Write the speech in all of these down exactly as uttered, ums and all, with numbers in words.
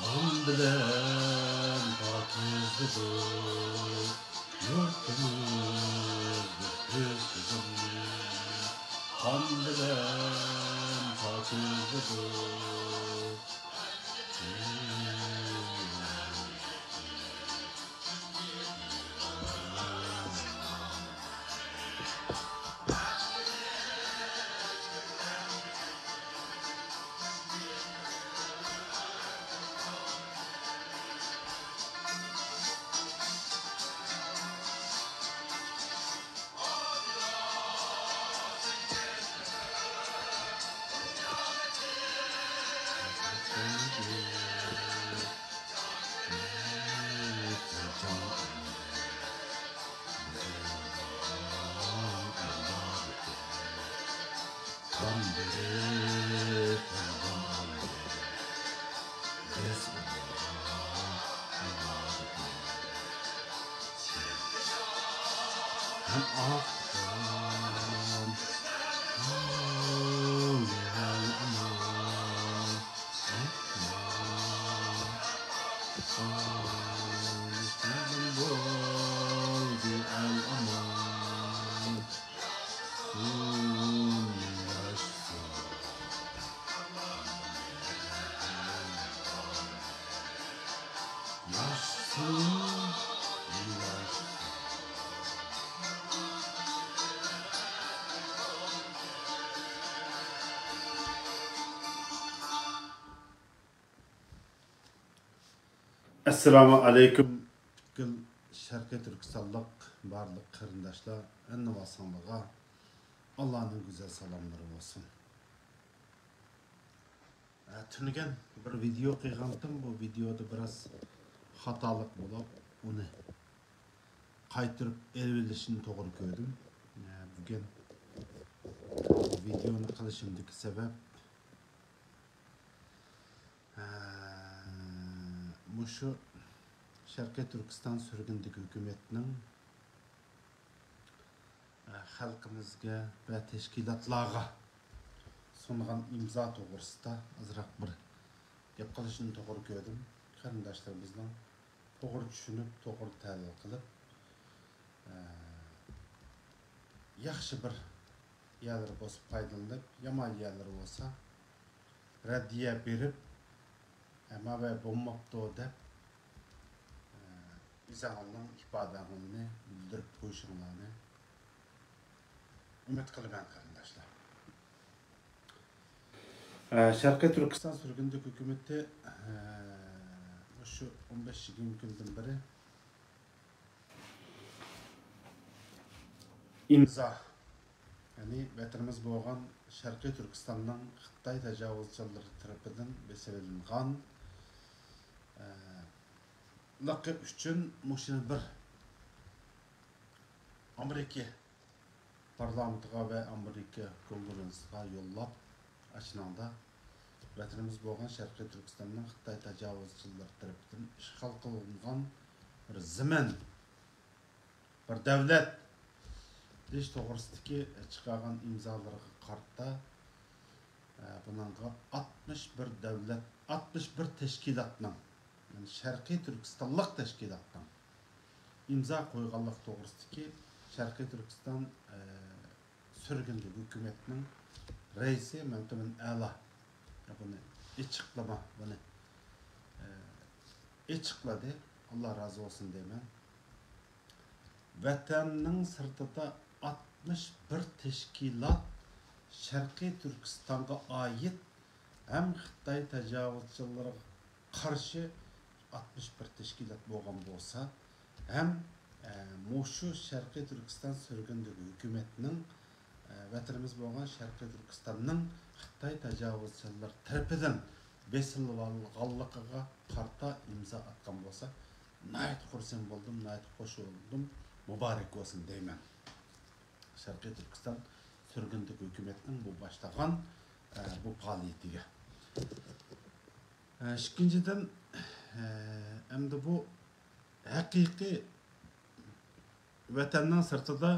قان بىلەن پاكىزلىدۇق يۇرتىمىز، بىز ئۆز قىزىمنى قان بىلەن پاكىزلىدۇق. ئەسسالامۇ ئەلەيكۇم، پۈتكۈل شەرقىي تۈركىستانلىق بارلىق قېرىنداشلار، ھەممىڭلارغا ئاللانىڭ گۈزەل سالاملىرى بولسۇن. ئە، تۈنۈگۈن بىر ۋىدېئو قىلغانتىم، بۇ ۋىدېئودا بىراز خاتالىق بولۇپ، ئۇنى قايتۇرۇپ ئېلىۋېلىشنى توغرا كۆردۈم. ئە، بۈگۈن بۇ ۋىدېئونى قىلىشىمدىكى سەۋەب، ھە، مۇشۇ شەرقىي تۈركىستان سۈرگۈندىكى ھۆكۈمەتنىڭ، ھە، خەلقىمىزگە ۋە تەشكىلاتلارغا سۇنغان ئىمزا توغرىسىدا ئازراق بىر گەپ قىلىشنى توغرا كۆردۈم. قېرىنداشلىرىمىزنىڭ توغرا چۈشىنىپ، توغرا تەھلىل قىلىپ، ھە، ياخشى بىر يەرلىرى بولسا پايدىلىنىپ، يامان يەرلىرى بولسا رەددىيە بېرىپ، ھە، ماۋۇ بولماپتۇ دەپ، ھە، ئۆزۈڭلارنىڭ ئىپادەڭلارنى بىلدۈرۈپ قويۇشۇڭلارنى ئۈمىد قىلىمەن، قېرىنداشلار. ھە، شەرقىي تۈركىستان سۈرگۈندىكى ھۆكۈمىتى، ھە، مۇشۇ ئون بەش يىگىرمە كۈندىن بېرى ئىمزا، يەنى ۋەتىنىمىز بولغان شەرقىي تۈركىستاننىڭ خىتاي تاجاۋۇزچىلىرى تەرىپىدىن بېسىۋېلىنغان، ئە، لىقى ئۈچۈن مۇشۇنى بىر ئامېرىكا پارلامېنتىغا ۋە ئامېرىكا كونگرېسسىغا يوللاپ، ئاشۇنىڭدا ۋەتىنىمىز بولغان شەرقىي تۈركىستاننىڭ خىتاي تاجاۋۇزچىلىرى تەرىپىدىن ئىشغال قىلىنغان بىر زېمىن، بىر دۆلەت دېيىش توغرىسىدىكى چىقارغان ئىمزالىرىغا قارىتا، ئە، بۇنىڭغا ئاتمىش بىر دۆلەت، ئاتمىش بىر تەشكىلاتنىڭ، يەنى شەرقىي تۈركىستانلىق تەشكىلاتنىڭ ئىمزا قويغانلىقى توغرىسىدىكى شەرقىي تۈركىستان، ئە، سۈرگۈندە ھۆكۈمەتنىڭ رەئىسى مەمتىمىن ئەلا بۇنى ئېچىقلىما، بۇنى، ئە، ئېچىقلىدى. ئاللا رازى بولسۇن دەيمەن. ۋەتەننىڭ سىرتىدا ئاتمىش بىر تەشكىلات شەرقىي تۈركىستانغا ئائىت ھەم خىتاي تاجاۋۇزچىلىرىغا قارشى ئاتمىش بىر تەشكىلات بولغان بولسا، ھەم، ئە، مۇشۇ شەرقىي تۈركىستان سۈرگۈندىكى ھۆكۈمەتنىڭ، ئە، ۋەتىنىمىز بولغان شەرقىي تۈركىستاننىڭ خىتاي تاجاۋۇزچىلىرى تەرىپىدىن بېسىلىۋالغانلىقىغا قارىتا ئىمزا ئاتقان بولسا، ناھايىتى خۇرسەن بولدۇم، ناھايىتى خوش بولدۇم، مۇبارەك بولسۇن دەيمەن. شەرقىي تۈركىستان سۈرگۈندىكى ھۆكۈمەتنىڭ بۇ باشلىغان، ئە، بۇ پائالىيىتىگە. ئە، ئىككىنچىدىن، ئە، ئەمدى بۇ ھەقىقىي ۋەتەننىڭ سىرتىدا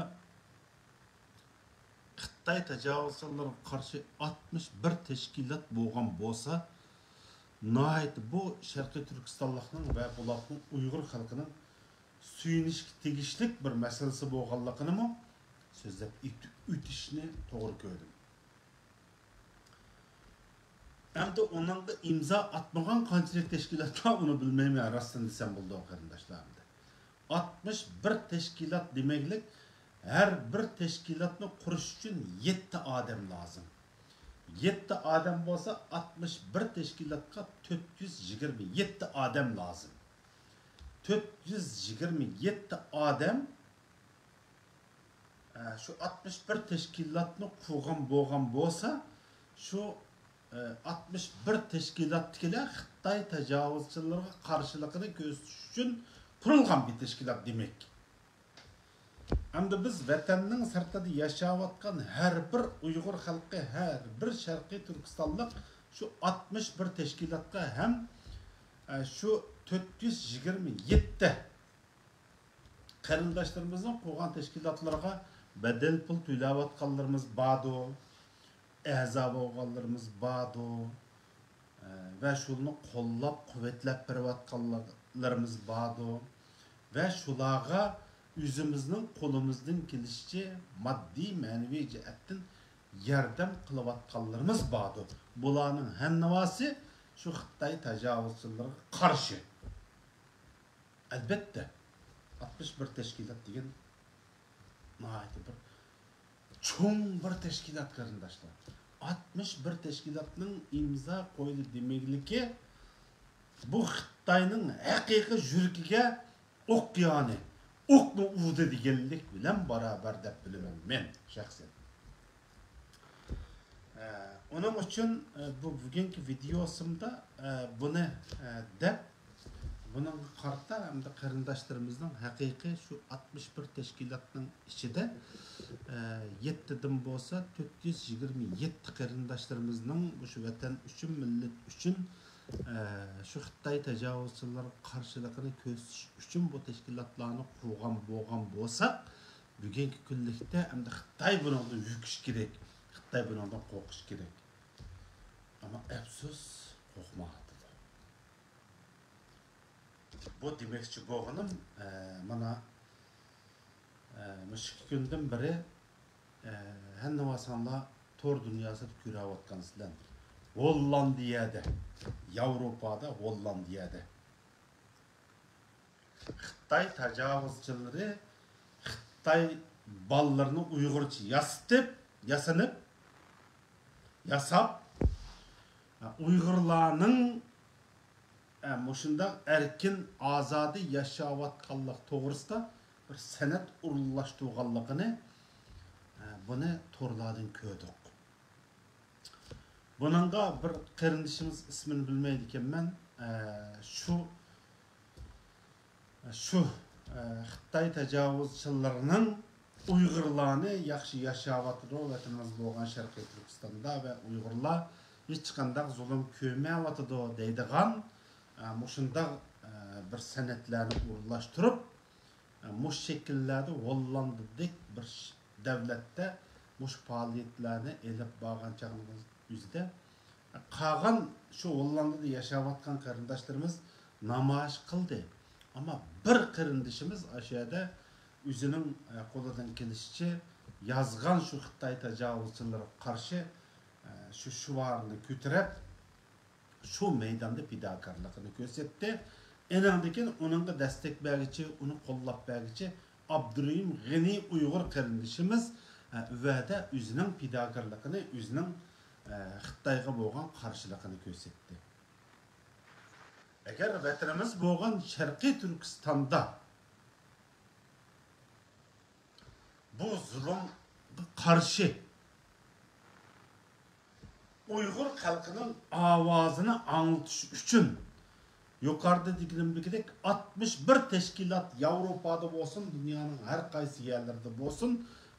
خىتاي تاجاۋۇزچىلىرىغا قارشى ئاتمىش بىر تەشكىلات بولغان بولسا، ناھايىتى بۇ شەرقىي تۈركىستانلىقنىڭ ۋە بولۇپمۇ ئۇيغۇر خەلقىنىڭ سۆيۈنۈشكە تېگىشلىك بىر مەسىلىسى بولغانلىقىنىمۇ سۆزلەپ ئۆت-، ئۆتۈشنى توغرا كۆردۈم. ئەمدى ئۇنىڭغا ئىمزا ئاتمىغان قانچىلىك تەشكىلات بار، ئۇنى بىلمەيمەن، راستىنى دېسەم بولىدۇ، قېرىنداشلار. ئەمدى ئاتمىش بىر تەشكىلات دېمەكلىك، ھەر بىر تەشكىلاتنى قۇرۇش ئۈچۈن يەتتە ئادەم لازىم. يەتتە ئادەم بولسا، ئاتمىش بىر تەشكىلاتقا تۆت يۈز يىگىرمە يەتتە ئادەم لازىم. تۆت يۈز يىگىرمە يەتتە ئادەم، ئە، شۇ ئاتمىش بىر تەشكىلاتنى قۇرغان بولغان بولسا، شۇ، ئە، ئاتمىش بىر تەشكىلاتتىكىلەر خىتاي تاجاۋۇزچىلىرىغا قارشىلىقىنى كۆرسىتىش ئۈچۈن قۇرۇلغان بىر تەشكىلات دېمەك. ئەمدى بىز ۋەتەننىڭ سىرتىدا ياشاۋاتقان ھەر بىر ئۇيغۇر خەلقى، ھەر بىر شەرقىي تۈركىستانلىق شۇ ئاتمىش بىر تەشكىلاتقا ھەم، ئە، شۇ تۆت يۈز يىگىرمە يەتتە قېرىنداشلىرىمىزنىڭ قۇرغان تەشكىلاتلىرىغا بەدەل پۇل تۆلەۋاتقانلىرىمىز باردۇ، ئەزا بولغانلىرىمىز باردۇ، ئە، ۋە شۇنى قوللاپ، قۇۋۋەتلەپ بېرىۋاتقانلىرىمىز باردۇ، ۋە شۇلارغا ئۆزىمىزنىڭ قولىمىزدىن كېلىشىچە ماددىي، مەنىۋى جەھەتتىن ياردەم قىلىۋاتقانلىرىمىز باردۇ. بۇلارنىڭ ھەممىسى شۇ خىتاي تاجاۋۇزچىلىرىغا قارشى. ئەلبەتتە، ئاتمىش بىر تەشكىلات دېگەن ناھايىتى بىر چوڭ بىر تەشكىلات، قېرىنداشلار. ئاتمىش بىر تەشكىلاتنىڭ ئىمزا قويدى دېمەكلىكى، بۇ خىتاينىڭ ھەقىقىي يۈرىكىگە ئوق يانى، ئوقنى ئۇردى دېگەنلىك بىلەن باراۋەر دەپ بىلىمەن مەن شەخسەن. ئە، ئۇنىڭ ئۈچۈن، ئە، بۇ بۈگۈنكى ۋىدېيوسىمدا، ئە، بۇنى، ئە، دەپ، بۇنىڭغا قارىتا ھەمدە قېرىنداشلىرىمىزنىڭ ھەقىقىي شۇ ئاتمىش بىر تەشكىلاتنىڭ ئىچىدە، ئە، يەتتىدىن بولسا تۆت يۈز يىگىرمە يەتتە قېرىنداشلىرىمىزنىڭ مۇشۇ ۋەتەن ئۈچۈن، مىللەت ئۈچۈن، ئە، شۇ خىتاي تاجاۋۇزچىلىرىغا قارشىلىقىنى كۆرسىتىش ئۈچۈن بۇ تەشكىلاتلارنى قۇرغان بولغان بولساق، بۈگۈنكى كۈنلۈكتە ئەمدى خىتاي بۇنىڭدىن ھۆركىشى كېرەك، خىتاي بۇنىڭدىن قورقۇشى كېرەك. ئەمما ئەپسۇس، قورقمايۋاتىدۇ. بۇ دېمەكچى بولغىنىم، ئە، مانا، ئە، مۇشۇ ئىككى كۈندىن بېرى، ئە، ھەممىڭلار تور دۇنياسىدا كۆرۈۋاتقانسىلەر. ھوللاندىيەدە، ياۋروپادا، ھوللاندىيەدە خىتاي تاجاۋۇزچىلىرى خىتاي بالىلىرىنى ئۇيغۇرچە ياسىتىپ، ياسىنىپ، ياساپ، ئۇيغۇرلارنىڭ، ئە، مۇشۇنداق ئەركىن، ئازادە ياشاۋاتقانلىقى توغرىسىدا بىر سەنەد ئورۇنلاشتۇرغانلىقىنى، ئە، بۇنى تورلاردىن كۆردۇق. بۇنىڭغا بىر قېرىندىشىمىز، ئىسمىنى بىلمەيدىكەنمەن، ئە، شۇ شۇ، ئە، خىتاي تاجاۋۇزچىلىرىنىڭ ئۇيغۇرلارنى ياخشى ياشاۋاتىدۇ، ۋەتىنىمىز بولغان شەرقىي تۈركىستاندا ۋە ئۇيغۇرلار ھېچقانداق زۇلۇم كۆرمەيۋاتىدۇ دەيدىغان، ئە، مۇشۇنداق، ئە، بىر سەنەدلەرنى ئورۇنلاشتۇرۇپ، ئە، مۇشۇ شەكىللەردە ھوللاندىدەك بىر ش-، دەۋلەتتە مۇشۇ پائالىيەتلەرنى ئېلىپ بارغان چاغنىڭ ئۆزىدە قالغان شۇ ھوللاندىدا ياشاۋاتقان قېرىنداشلىرىمىز نامايىش قىلدى. ئەمما بىر قېرىندىشىمىز ئاشۇ يەردە ئۆزىنىڭ، ئە، قولىدىن كېلىشىچە يازغان شۇ خىتاي تاجاۋۇزچىلىرىغا قارشى، ئە، شۇ شوئارنى كۆتۈرۈپ، شۇ مەيداندا پىداكارلىقىنى كۆرسەتتى. ئېنىڭدىن كېيىن ئۇنىڭغا دەستەك بەرگۈچى، ئۇنى قوللاپ بەرگۈچى ئابدۇرېھىم غېنى ئۇيغۇر قېرىندىشىمىز، ئە، ئۇ يەردە ئۆزىنىڭ پىداكارلىقىنى، ئۆزىنىڭ، ئە، خىتايغا بولغان قارشىلىقىنى كۆرسەتتى. ئەگەر ۋەتىنىمىز بولغان شەرقىي تۈركىستاندا بۇ زۇلۇمغا قارشى ئۇيغۇر خەلقىنىڭ ئاۋازىنى ئاڭلىتىش ئۈچۈن يۇقىرىدا دېگىنىمدەك ئاتمىش بىر تەشكىلات ياۋروپادا بولسۇن، دۇنيانىڭ ھەر قايسى يەرلىرىدە بولسۇن،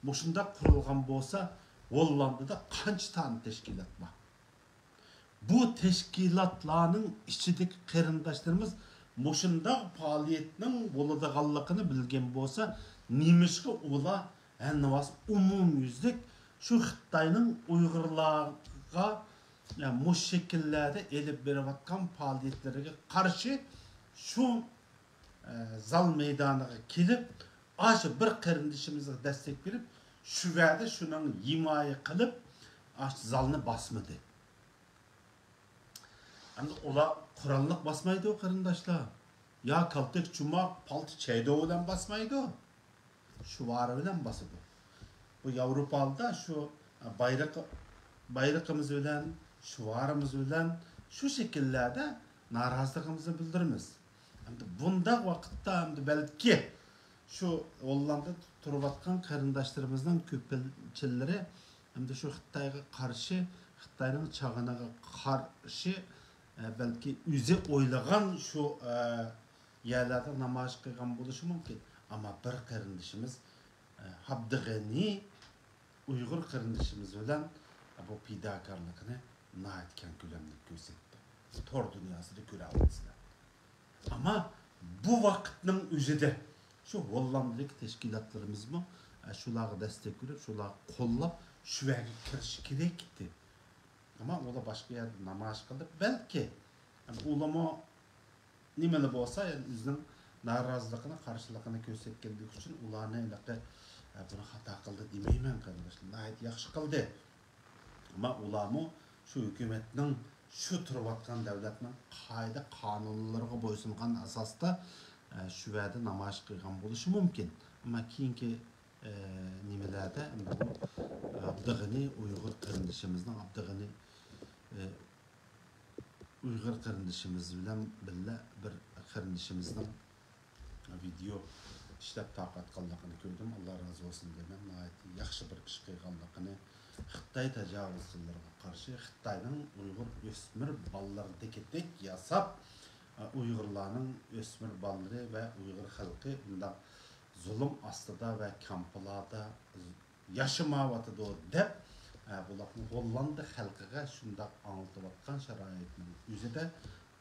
مۇشۇنداق قۇرۇلغان بولسا، ھوللاندىدا قانچە تانە تەشكىلات بار؟ بۇ تەشكىلاتلارنىڭ ئىچىدىكى قېرىنداشلىرىمىز مۇشۇنداق پائالىيەتنىڭ بولىدىغانلىقىنى بىلگەن بولسا، نېمىشقا ئۇلار ھەننىۋاس ئومۇميۈزلۈك شۇ خىتاينىڭ ئۇيغۇرلارغا، يا، مۇشۇ شەكىللەردە ئېلىپ بېرىۋاتقان پائالىيەتلىرىگە قارشى شۇ، ئە، زال مەيدانىغا كېلىپ، ئاشۇ بىر قېرىندىشىمىزغا دەستەك بېرىپ، شۇ يەردە شۇنىڭ ھىمايە قىلىپ، ئاشۇ زالنى باسمىدى؟ ئەمدى ئۇلار قوراللىق باسمايدۇ، قېرىنداشلار. يا كالتەك چوماق، پالتا چەيدۇ بىلەن باسمايدۇ. شوئارى بىلەن باسىدۇ. بۇ ياۋروپالىدا شۇ بايرىقى، بايرىقىمىز بىلەن، شوئارىمىز بىلەن شۇ شەكىللەردە نارازىلىقىمىزنى بىلدۈرىمىز. ئەمدى بۇنداق ۋاقىتتا ئەمدى بەلكى شۇ ھوللاندىدا تۇرۇۋاتقان قېرىنداشلىرىمىزنىڭ كۆپچىلىرى ئەمدى شۇ خىتايغا قارشى، خىتاينىڭ چاغىنىغا قارشى، ئە، بەلكى ئۆزى ئويلىغان شۇ، ئە، يەرلەردە نامايىش قىلغان بولۇشى مۇمكىن. ئەمما بىر قېرىندىشىمىز، ئە، ئابدۇغېنى ئۇيغۇر قېرىندىشىمىز بىلەن بۇ پىداكارلىقىنى ناھايىتى كەڭ كۆلەمدە كۆرسەتتى. تور دۇنياسىدا كۆرەلەيسىلەر. ئەمما بۇ ۋاقىتنىڭ ئۆزىدە شۇ ھوللاندىدىكى تەشكىلاتلىرىمىزمۇ، ئە، شۇلارغا دەستەك بېرىپ، شۇلارغا قوللاپ، شۇ يەرگە كىرىشى كېرەك ئىدى. ئەمما ئۇلار باشقا يەردە نامايىش قىلىپ، بەلكى، ئە، ئۇلارمۇ نېمىلا بولسا، يەنى ئۆزىنىڭ نارازىلىقىنى، قارشىلىقىنى كۆرسەتكەنلىكى ئۈچۈن ئۇلارنى ھېلىقى، ئە، بۇنى خاتا قىلدى دېمەيمەن، قېرىنداشلار. ناھايىتى ياخشى قىلدى. ئەمما ئۇلارمۇ شۇ ھۆكۈمەتنىڭ شۇ تۇرۇۋاتقان دەۋلەتنىڭ قائىدە قانۇنلىرىغا بويسۇنغان ئاساستا، ئە، شۇ يەردە نامايىش قىلغان بولۇشى مۇمكىن. ئەمما كېيىنكى، ئە، نېمىلەردە ئەمدى بۇ، ئابدۇغېنى ئۇيغۇر قېرىندىشىمىزنىڭ، ئابدۇغېنى، ئە، ئۇيغۇر قېرىندىشىمىز بىلەن بىللە بىر قېرىندىشىمىزنىڭ ۋىدېئو ئىشلەپ تارقاتقانلىقىنى كۆردۈم. ئاللا رازى بولسۇن دەيمەن. ناھايىتى ياخشى بىر ئىش قىلغانلىقىنى، خىتاي تاجاۋۇزچىلىرىغا قارشى خىتاينىڭ ئۇيغۇر ئۆسمۈر بالىلىرىدەكىدەك ياساپ، ئۇيغۇرلارنىڭ ئۆسمۈر بالىلىرى ۋە ئۇيغۇر خەلقى بۇنداق زۇلۇم ئاستىدا ۋە كامپلاردا ياشىمايۋاتىدۇ دەپ، ئە، بۇلارنىڭ ھوللاندى خەلقىگە شۇنداق ئاڭلىتىۋاتقان شارائىتنىڭ ئۆزىدە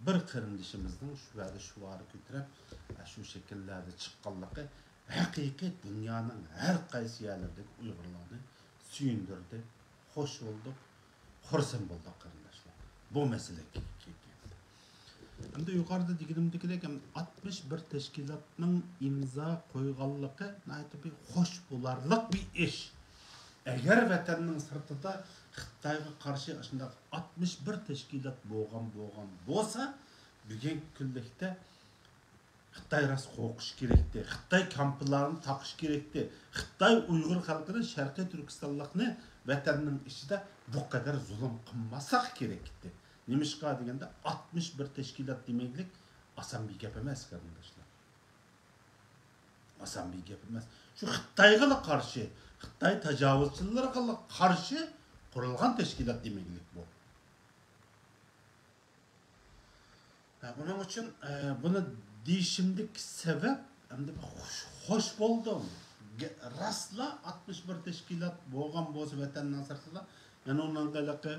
بىر قېرىندىشىمىزنىڭ شۇ يەردە شوئارى كۆتۈرۈپ، ئە، شۇ شەكىللەردە چىققانلىقى ھەقىقىي دۇنيانىڭ ھەر قايسى يەرلىرىدىكى ئۇيغۇرلارنى سۆيۈندۈردى، خوش بولدۇق. خۇرسەن بولدۇق قېرىنداشلار، بۇ مەسىلىگە كەلگەندە. ئەمدى يۇقىرىدا دېگىنىمدىكىدەك، ئەمدى ئاتمىش بىر تەشكىلاتنىڭ ئىمزا قويغانلىقى ناھايىتى بىر خوش بولارلىق بىر ئىش. ئەگەر ۋەتەننىڭ سىرتىدا خىتايغا قارشى ئاشۇنداق ئاتمىش بىر تەشكىلات بولغان، بولغان بولسا، بۈگۈنكى كۈنلۈكتە خىتاي راست قورقۇش كېرەكتى. خىتاي كامپلارنى تاقىش كېرەكتى. خىتاي ئۇيغۇر خەلقىنى، شەرقىي تۈركىستانلىقنى ۋەتەننىڭ ئىچىدە بۇ قەدەر زۇلۇم قىلماسلىق كېرەكتى. نېمىشقا دېگەندە، ئاتمىش بىر تەشكىلات دېمەكلىك ئاسان بىر گەپ ئەمەس، قېرىنداشلار. ئاسان بىر گەپ ئەمەس. شۇ خىتايغىلا قارشى، خىتاي تاجاۋۇزچىلىرىغىلا قارشى قۇرۇلغان تەشكىلات دېمەكلىك بۇ. ھە، بۇنىڭ ئۈچۈن، ئە، بۇنى دېيىشىمدىكى سەۋەب، ئەمدى خوش، خوش بولدۇم. گە-، راستلا ئاتمىش بىر تەشكىلات بولغان بولسا ۋەتەننىڭ سىرتىدا، مەن ئۇنىڭ ھېلىقى،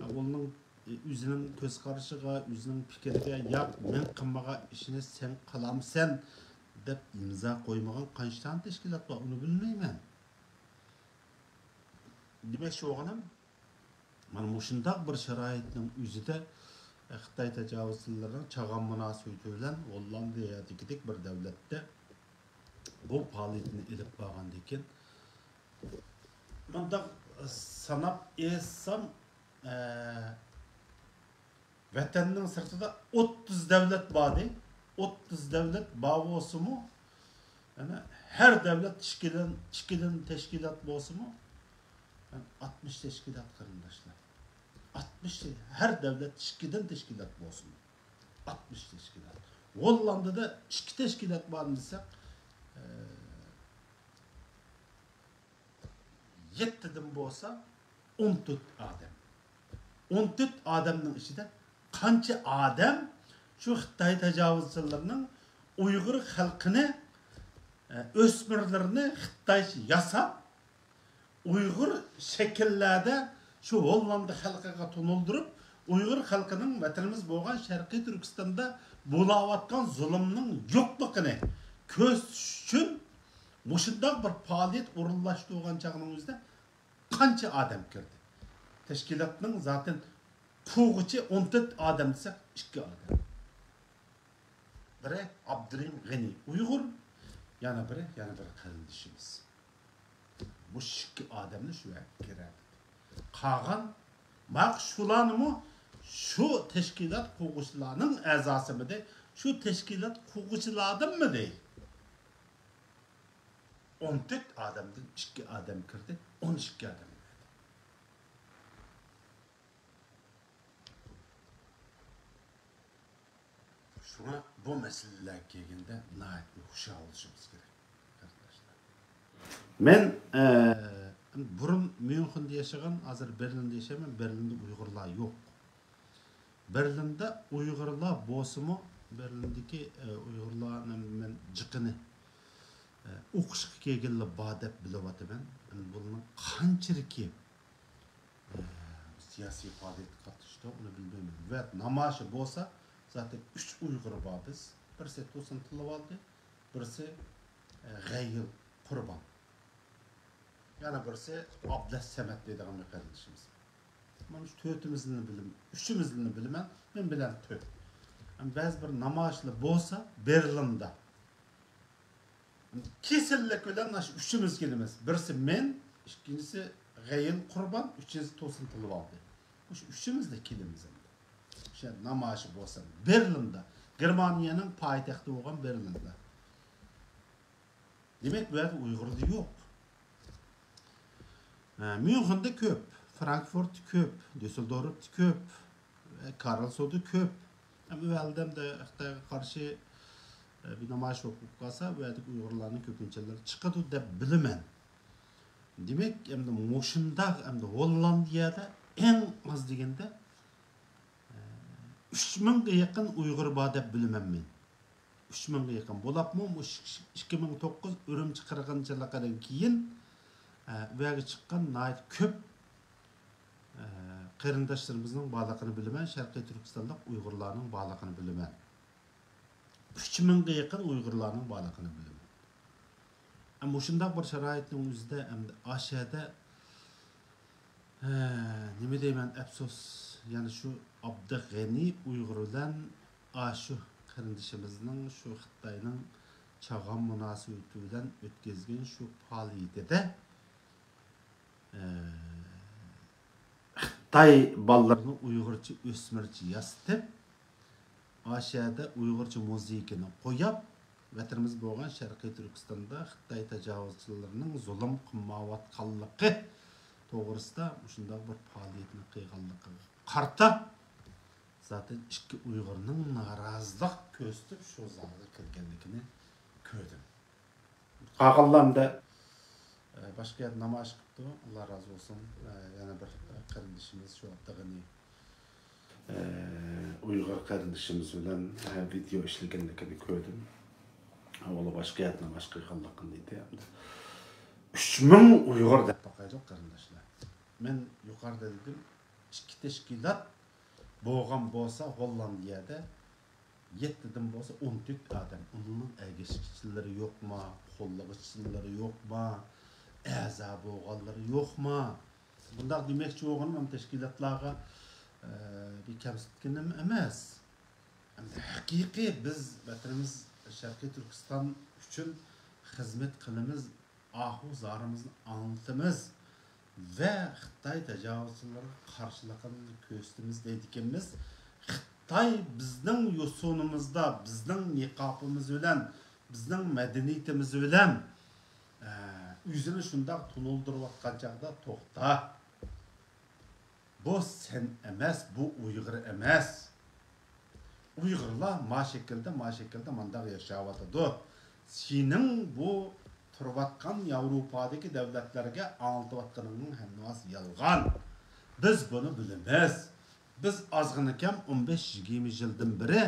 ئۇنىڭ ئۆزىنىڭ كۆز قارىشىغا، ئۆزىنىڭ پىكرىگە، ياق، مەن قىلمىغان ئىشنى سەن قىلامسەن دەپ ئىمزا قويمىغان قانچە تانە تەشكىلات بار، ئۇنى بىلمەيمەن. دېمەكچى بولغىنىم، مانا مۇشۇنداق بىر شارائىتنىڭ ئۆزىدە خىتاي تاجاۋۇزچىلىرىنىڭ چاغان مۇناسىۋىتى بىلەن ھوللاندىيەدىكىدەك بىر دۆلەتتە بۇ پائالىيىتىنى ئېلىپ بارغاندىكىن، مۇنداق ساناپ ئېيتسام، ئە، ۋەتەننىڭ سىرتىدا ئوتتۇز دۆلەت باردى. ئوتتۇز دۆلەت بار بولسىمۇ، يەنى ھەر دۆلەت ئىككىدىن، ئىككىدىن تەشكىلات بولسىمۇ، يەنى ئاتمىش تەشكىلات قېرىنداشلار. ئاتمىش، ھەر دۆلەت ئىككىدىن تەشكىلات بولسىمۇ، ئاتمىش تەشكىلات. ھوللاندىدا ئىككى تەشكىلات بار دېسەك، ئە، يەتتىدىن بولسا ئون تۆت ئادەم. ئون تۆت ئادەمنىڭ ئىچىدە قانچە ئادەم شۇ خىتاي تاجاۋۇزچىلىرىنىڭ ئۇيغۇر خەلقىنى، ئە، ئۆسمۈرلىرىنى خىتايچە ياساپ، ئۇيغۇر شەكىللەردە شۇ ھوللاند خەلقىگە تونۇلدۇرۇپ، ئۇيغۇر خەلقىنىڭ ۋەتىنىمىز بولغان شەرقىي تۈركىستاندا بولاۋاتقان زۇلۇمنىڭ يوقلۇقىنى كۆرسىتىش ئۈچۈن مۇشۇنداق بىر پائالىيەت ئورۇنلاشتۇرغان چاغنىڭ ئۆزىدە قانچە ئادەم كىردى؟ تەشكىلاتنىڭ زاتەن قۇرغۇچى ئون تۆت ئادەم دېسەك، ئىككى ئادەم. بىرى ئابدۇرېھىم غېنى ئۇيغۇر، يەنە بىرى، يەنە بىر قېرىندىشىمىز. مۇشۇ ئىككى ئادەمنى شۇ يەرگە كىرەردى. قالغان، ماق شۇلارنىمۇ شۇ تەشكىلات قۇرغۇچىلارنىڭ ئەزاسىمىدى، شۇ تەشكىلات قۇرغۇچىلاردىنمىدى؟ ئون تۆت ئادەمدىن ئىككى ئادەم كىردى، ئون ئىككى ئادەم كىردى. شۇڭا بۇ مەسىلىلەرگە كەلگەندە ناھايىتى ھوشيار بولۇشىمىز كېرەك، قېرىنداشلار. مەن، ئە، بۇرۇن ميۇنخېندا ياشىغان، ھازىر بېرلىندا ياشايمەن. بېرلىندا ئۇيغۇرلار يوق. بېرلىندا ئۇيغۇرلار بولسىمۇ، بېرلىندىكى، ئە، ئۇيغۇرلارنىڭ مەن جىقىنى، ئە، ئوقۇشقا كەلگەنلەر بار دەپ بىلىۋاتىمەن. بۇلارنىڭ قانچىلىكى ئە، سىياسىي پائالىيەتكە قاتنىشىدۇ، ئۇنى بىلمەيمەن. ۋە نامايىشى بولسا، زاتەن ئۈچ ئۇيغۇر بار بىز. بىرسى تۇرسۇن تىلىۋالدى، بىرسى، ئە، غەيىل قۇربان. يەنە بىرسى ئابلەت سەمەت دەيدىغان بىر قېرىندىشىمىز. مانا شۇ تۆتىمىزنى بىلىم-، ئۈچىمىزنى بىلىمەن، مەن بىلەن تۆت. ئەمما بەزى بىر نامايىشلار بولسا، بېرلىندا، كېسەللىك بىلەن مانا شۇ ئۈچىمىز كېلىمىز. بىرسى مەن، ئىككىنچىسى غەيىل قۇربان، ئۈچىنچىسى تۇرسۇن تىلىۋالدى. مۇشۇ ئۈچىمىزلا كېلىمىز ئەمدى. شۇ نامايىشى بولسا بېرلىندا، گېرمانىيەنىڭ پايتەختى بولغان بېرلىندا. دېمەك، بۇ يەردە ئۇيغۇرلار يوق. ھە، ميۇنخېندا كۆپ، فرانكفورتتا كۆپ، ديۇسسېلدورفتا كۆپ، كارلسرودا كۆپ. ئەمما ئەۋۋەلدە ئەمدى خىتايغا قارشى، ئە، بىر نامايىش بولۇپ قالسا، بۇ يەردىكى ئۇيغۇرلارنىڭ كۆپىنچىلىرى چىقىدۇ دەپ بىلىمەن. دېمەك، ئەمدى مۇشۇنداق، ئەمدى ھوللاندىيەدە ئەڭ ئاز دېگەندە، ئە، ئۈچ مىڭغا يېقىن ئۇيغۇر بار دەپ بىلىمەن مەن. ئۈچ مىڭغا يېقىن. بولۇپمۇ مۇشۇ ئىككى مىڭ توققۇز ئۈرۈمچى قىرغىنچىلىقىدىن كېيىن، ئە، بۇ يەرگە چىققان ناھايىتى كۆپ، ئە، قېرىنداشلىرىمىزنىڭ بارلىقىنى بىلىمەن، شەرقىي تۈركىستانلىق ئۇيغۇرلارنىڭ بارلىقىنى بىلىمەن. ئۈچ مىڭغا يېقىن ئۇيغۇرلارنىڭ بارلىقىنى بىلىمەن. ئە، مۇشۇنداق بىر شارائىتنىڭ ئۆزىدە ئەمدى ئاشەدە، ھە، نېمە دەيمەن، ئەپسۇس، يەنە شۇ ئابدۇغېنى ئۇيغۇر بىلەن ئاشۇ قېرىندىشىمىزنىڭ شۇ خىتاينىڭ چاغان مۇناسىۋىتى بىلەن ئۆتكۈزگەن شۇ پائالىيىتىدە، ئە، خىتاي بالىلىرىنى ئۇيغۇرچە ئۆسمۈرچە ياسىتىپ، ئاشەدە ئۇيغۇرچە مۇزىكىنى قويۇپ، ۋەتىنىمىز بولغان شەرقىي تۈركىستاندا خىتاي تاجاۋۇزچىلىرىنىڭ زۇلۇم قىلمايۋاتقانلىقى توغرىسىدا مۇشۇنداق بىر پائالىيەتنى قىلغانلىقىغا قارىتا، زاتەن ئىككى ئۇيغۇرنىڭ نارازىلىق كۆرسىتىپ شۇ زالغا كىرگەنلىكىنى كۆردۈم. قالغانلار ئەمدى، ئە، باشقا يەردە نامايىش قىپتۇ. ئاللا رازى بولسۇن. ئە، يەنە بىر، ئە، قېرىندىشىمىز شۇ ئابدۇغېنى، ئۇيغۇر قېرىندىشىمىز بىلەن ۋىدېو ئىشلىگەنلىكىنى كۆردۈم. ئۇلار باشقا يەردىن باشقا قىلغانلىقىنى دېدى. ئۈچ مىڭ ئۇيغۇر دەپ باقايلۇق، قېرىنداشلار. مەن يۇقىرىدا دېدىم، ئىككى تەشكىلات بولغان بولسا، ھوللاندىيەدە يەتتىدىن بولسا ئون تۆت ئادەم، ئۇنىڭ ئەگەشكۈچىلىرى يوقما، قوللىغۇچىلىرى يوقما، ئەزا بولغانلىرى يوقما؟ بۇنداق دېمەكچى بولغىنىم ھەم تەشكىلاتلارغا، ئە، بىر كەمسىتكىنىم ئەمەس. ھەقىقىي بىز ۋەتىنىمىز شەرقىي تۈركىستان ئۈچۈن خىزمەت قىلىمىز، ئاھۇ زارىمىزنى ئاڭلىتىمىز ۋە خىتاي تاجاۋۇزچىلىرىغا قارشىلىقىمىزنى كۆرسىتىمىز دەيدىكەنمىز. خىتاي بىزنىڭ يوسۇنىمىزدا، بىزنىڭ نىقابىمىز بىلەن، بىزنىڭ مەدەنىيىتىمىز بىلەن، ئە، ئۆزىنى شۇنداق تونۇلدۇرۇۋاتقان چاغدا، توختا. بۇ سەن ئەمەس، بۇ ئۇيغۇر ئەمەس. ئۇيغۇرلار ما شەكىلدە، ما شەكىلدە مانداق ياشاۋاتىدۇ. سېنىڭ بۇ تۇرۇۋاتقان ياۋروپادىكى دۆلەتلەرگە ئاڭلىتىۋاتقىنىڭنىڭ ھەممىسى يالغان. بىز بۇنى بىلىمىز. بىز ئازغىنە كەم ئون بەش يىگىرمە يىلدىن بېرى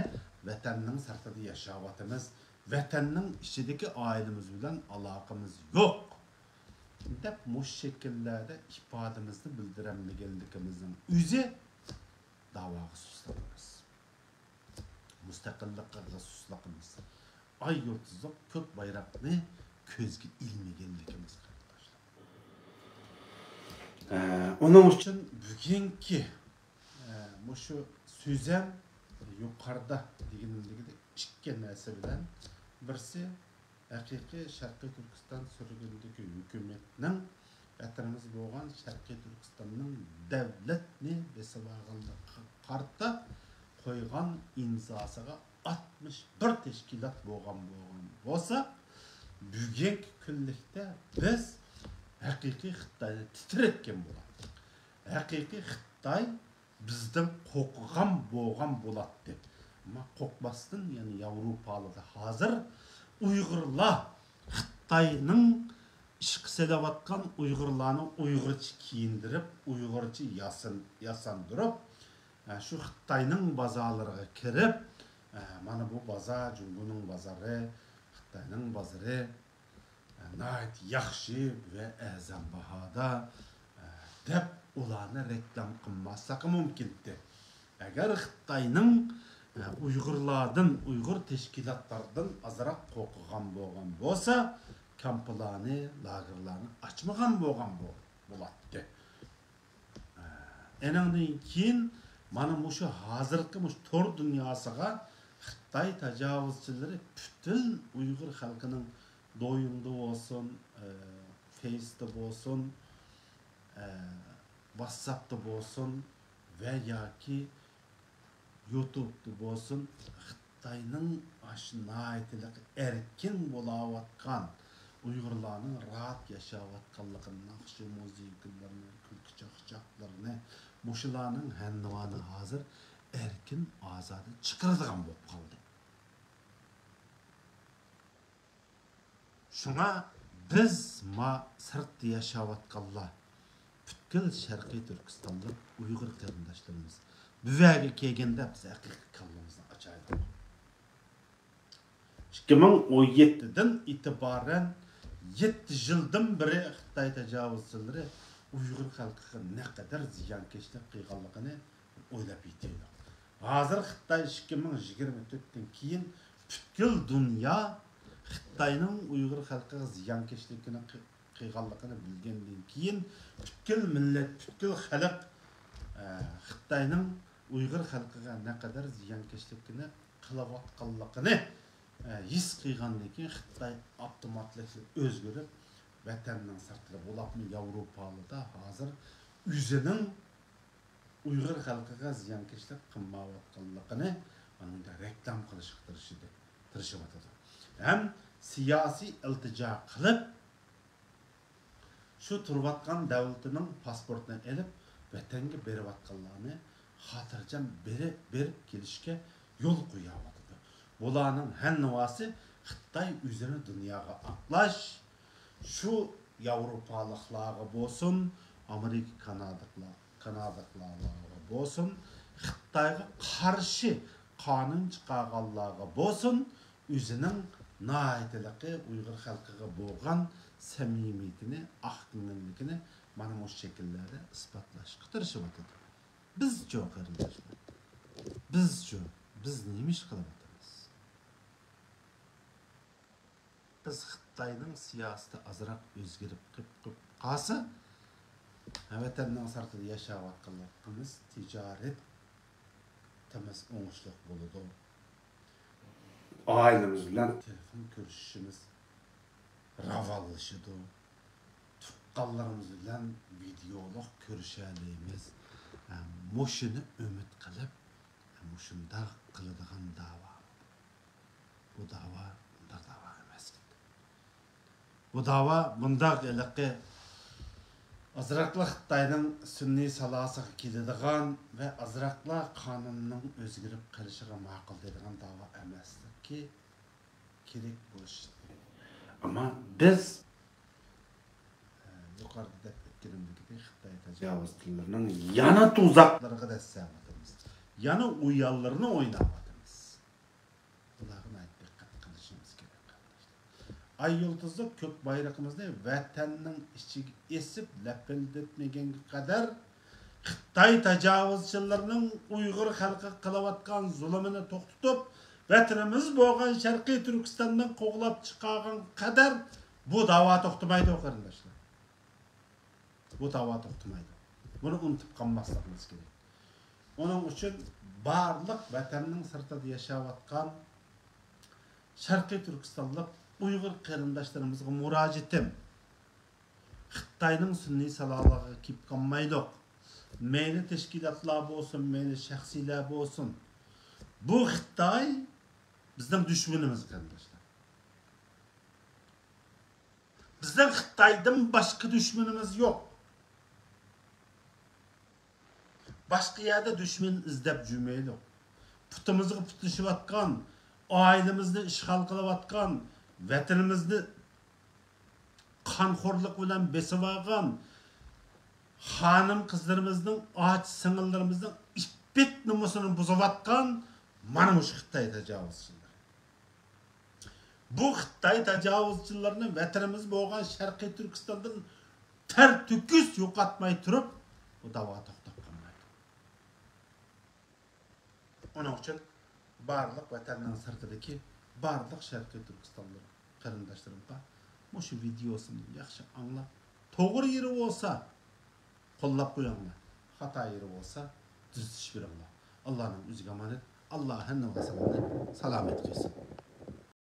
ۋەتەننىڭ سىرتىدا ياشاۋاتىمىز. ۋەتەننىڭ ئىچىدىكى ئائىلىمىز بىلەن ئالاقىمىز يوق، دەپ مۇشۇ شەكىللەردە ئىپادىمىزنى بىلدۈرەلمىگەنلىكىمىزنىڭ ئۆزى داۋاغا سۇسلۇقىمىز. مۇستەقىللىققا سۇسلۇقىمىز. ئاي يۇلتۇزلۇق كۆك بايراقنى كۆزگە ئىلمىگەنلىكىمىز، قېرىنداشلار. ئە، ئۇنىڭ ئۈچۈن بۈگۈنكى، ئە، مۇشۇ سۆزەم يۇقىرىدا دېگىنىمدىكىدەك ئىككى نەرسە بىلەن، بىرسى، ھەقىقىي شەرقىي تۈركىستان سۈرگۈنىدىكى ھۆكۈمەتنىڭ ۋەتىنىمىز بولغان شەرقىي تۈركىستاننىڭ دەۋلەتنى بېسىۋالغانلىقىغا قارىتا قويغان ئىمزاسىغا ئاتمىش بىر تەشكىلات بولغان، بولغان بولسا، بۈگۈنكى كۈنلۈكتە بىز ھەقىقىي خىتاينى تىترەتكەن بولاتتۇق. ھەقىقىي خىتاي بىزدىن قورقىدىغان بولغان بولاتتى. ئەمما قورقماستىن، يەنى ياۋروپالىدا ھازىر ئۇيغۇرلار خىتاينىڭ ئىشقا سېلىۋاتقان ئۇيغۇرلارنى ئۇيغۇرچە كىيىندۈرۈپ، ئۇيغۇرچە ياسان-، ياساندۇرۇپ، ئە، شۇ خىتاينىڭ بازارلىرىغا كىرىپ، ئە، مانا بۇ بازار جۇڭگونىڭ بازىرى، خىتاينىڭ بازىرى، ناھايىتى ياخشى ۋە ئەرزان باھادا، ئە، دەپ ئۇلارنى رېكلام قىلماسلىقى مۇمكىنتى. ئەگەر خىتاينىڭ، ئە، ئۇيغۇرلاردىن، ئۇيغۇر تەشكىلاتلاردىن ئازراق قورقىدىغان بولغان بولسا، كامپلارنى، لاگېرلارنى ئاچمىغان بولغان بو-، بولاتتى. ئېنىڭدىن كېيىن مانا مۇشۇ ھازىرقى مۇشۇ تور دۇنياسىغا خىتاي تاجاۋۇزچىلىرى پۈتۈن ئۇيغۇر خەلقىنىڭ دويۇمدا بولسۇن، ئە، فېيستا بولسۇن، ئە، ۋاتساپتا بولسۇن ۋە ياكى يۇتۇبتا بولسۇن، خىتاينىڭ ئاشۇ ناھايىتىلىك ئەركىن بولاۋاتقان، ئۇيغۇرلارنىڭ راھەت ياشاۋاتقانلىقىنى، ناخشا، مۇزىكىلىرىنى، كۈلكە چاقچاقلىرىنى، مۇشۇلارنىڭ ھەننىۋانى ھازىر ئەركىن، ئازادە چىقىرىدىغان بولۇپ قالدى. شۇڭا بىز ما سىرتتا ياشاۋاتقانلار، پۈتكۈل شەرقىي تۈركىستانلىق ئۇيغۇر قېرىنداشلىرىمىز بۇ يەرگە كەلگەندە بىز ھەقىقىي كاللىمىزنى ئاچايلى. ئىككى مىڭ ئون يەتتىدىن ئېتىبارەن يەتتە يىلدىن بېرى خىتاي تاجاۋۇزچىلىرى ئۇيغۇر خەلقىگە نەقەدەر زىيانكەشلىك قىلغانلىقىنى ئويلاپ يېتەيلى. ھازىر خىتاي ئىككى مىڭ يىگىرمە تۆتتىن كېيىن پۈتكۈل دۇنيا خىتاينىڭ ئۇيغۇر خەلقىگە زىيانكەشلىكىنى قى-، قىلغانلىقىنى بىلگەندىن كېيىن، پۈتكۈل مىللەت، پۈتكۈل خەلق، ئە، خىتاينىڭ ئۇيغۇر خەلقىگە نەقەدەر زىيانكەشلىكىنى قىلىۋاتقانلىقىنى، ئە، ھېس قىلغاندىن كېيىن، خىتاي ئاپتوماتلىق ئۆزگىرىپ، ۋەتەننىڭ سىرتىدا، بولۇپمۇ ياۋروپالىدا ھازىر ئۆزىنىڭ ئۇيغۇر خەلقىگە زىيانكەشلىك قىلمايۋاتقانلىقىنى ئانىڭدا رېكلام قىلىشقا تىرىشىدۇ، تىرىشىۋاتىدۇ. ھەم سىياسىي ئىلتىجا قىلىپ، شۇ تۇرۇۋاتقان دەۋلىتىنىڭ پاسپورتىنى ئېلىپ، ۋەتەنگە بېرىۋاتقانلارنى خاتىرجەم بېرىپ، بېرىپ كېلىشكە يول قويۇۋاتىدۇ. بۇلارنىڭ ھەننىۋاسى خىتاي ئۆزىنى دۇنياغا ئاقلاش، شۇ ياۋروپالىقلارغا بولسۇن، ئامېرىكا، كانادىقلار، كانادىقلارغا بولسۇن، خىتايغا قارشى قانۇن چىقارغانلارغا بولسۇن، ئۆزىنىڭ ناھايىتىلىقى ئۇيغۇر خەلقىگە بولغان سەمىمىيىتىنى، ئاق كۆڭۈللۈكىنى مانا مۇشۇ شەكىللەردە ئىسپاتلاشقا تىرىشىۋاتىدۇ. بىزچۇ، قېرىنداشلار؟ بىزچۇ؟ بىز نېمە ئىش قىلىۋاتىمىز؟ بىز خىتاينىڭ سىياسىتى ئازراق ئۆزگىرىپ قېلىپ قالسا، ۋەتەننىڭ سىرتىدا ياشاۋاتقانلىقىمىز تىجارىتىمىز ئوڭۇشلۇق بولىدۇ. ئائىلىمىز بىلەن تېلېفون كۆرۈشۈشىمىز راۋانلىشىدۇ. تۇغقانلىرىمىز بىلەن ۋىدېئولۇق كۆرۈشەلەيمىز. ھە، مۇشۇنى ئۈمىد قىلىپ، ھە، مۇشۇنداق قىلىدىغان داۋا. بۇ داۋا ئۇنداق داۋا ئەمەس ئىدى. بۇ داۋا بۇنداق ھېلىقى ئازراقلا خىتاينىڭ سۈنئىي سالاسىغا كېلىدىغان ۋە ئازراقلا قانۇننىڭ ئۆزگىرىپ قېلىشىغا ماقۇل دەيدىغان داۋا ئەمەسلىكى كېرەك بولۇشى. ئەمما بىز يۇقىرىدا دەپ ئۆتكىنىمدىكىدەك خىتاي تاجاۋۇزچىلىرىنىڭ يەنە تۇزاقلىرىغا دەسسەۋاتىمىز. يەنە ئويۇنلىرىنى ئويناۋاتىمىز. بۇلارغا ناھايىتى دىققەت قىلىشىمىز كېرەك، قېرىنداشلار. ئاي يۇلتۇزلۇق كۆك بايرىقىمىزنى ۋەتەننىڭ ئىچىگە ئېسىپ لەپىلدەتمىگەنگە قەدەر، خىتاي تاجاۋۇزچىلىرىنىڭ ئۇيغۇر خەلقىگە قىلىۋاتقان زۇلۇمىنى توختىتىپ، ۋەتىنىمىز بولغان شەرقىي تۈركىستاندىن قوغلاپ چىقارغان قەدەر بۇ داۋا توختىمايدۇ، قېرىنداشلار. بۇ داۋا توختىمايدۇ. بۇنى ئۇنتۇپ قالماسلىقىمىز كېرەك. ئۇنىڭ ئۈچۈن بارلىق ۋەتەننىڭ سىرتىدا ياشاۋاتقان شەرقىي تۈركىستانلىق ئۇيغۇر قېرىنداشلىرىمىزغا مۇراجىئىتىم، خىتاينىڭ سۈنئىي سالالىقىغا كېلىپ قالمايلۇق. مەيلى تەشكىلاتلار بولسۇن، مەيلى شەخسىيلەر بولسۇن، بۇ خىتاي بىزنىڭ دۈشمىنىمىز، قېرىنداشلار. بىزنىڭ خىتايدىن باشقا دۈشمىنىمىز يوق. باشقا يەردە دۈشمەن ئىزدەپ يۈرمەيلى. پۇتىمىزغا پۇتلىشىۋاتقان، ئائىلىمىزنى ئىشغال قىلىۋاتقان، ۋەتىنىمىزنى قانخورلۇق بىلەن بېسىۋالغان، خانىم قىزلىرىمىزنىڭ، ئاچا سىڭىللىرىمىزنىڭ ئىپپەت نومۇسىنى بۇزۇۋاتقان مانا مۇشۇ خىتاي تاجاۋۇزچىلىرى. بۇ خىتاي تاجاۋۇزچىلىرىنى ۋەتىنىمىز بولغان شەرقىي تۈركىستاندىن تەر تۆكۈس يوقاتماي تۇرۇپ، بۇ داۋا توختاپ قالمايدۇ. ئۇنىڭ ئۈچۈن بارلىق ۋەتەننىڭ سىرتىدىكى بارلىق شەرقىي تۈركىستانلىق قېرىنداشلىرىمغا مۇشۇ ۋىدېئوسىمنى ياخشى ئاڭلاپ، توغرا يېرى بولسا قوللاپ قويۇڭلار، خاتا يېرى بولسا تۈزىتىش بېرىڭلار. ئاللانىڭ ئۆزىگە ئامانەت. ئاللا ھەممىڭلارنى سالامەت قىلسۇن.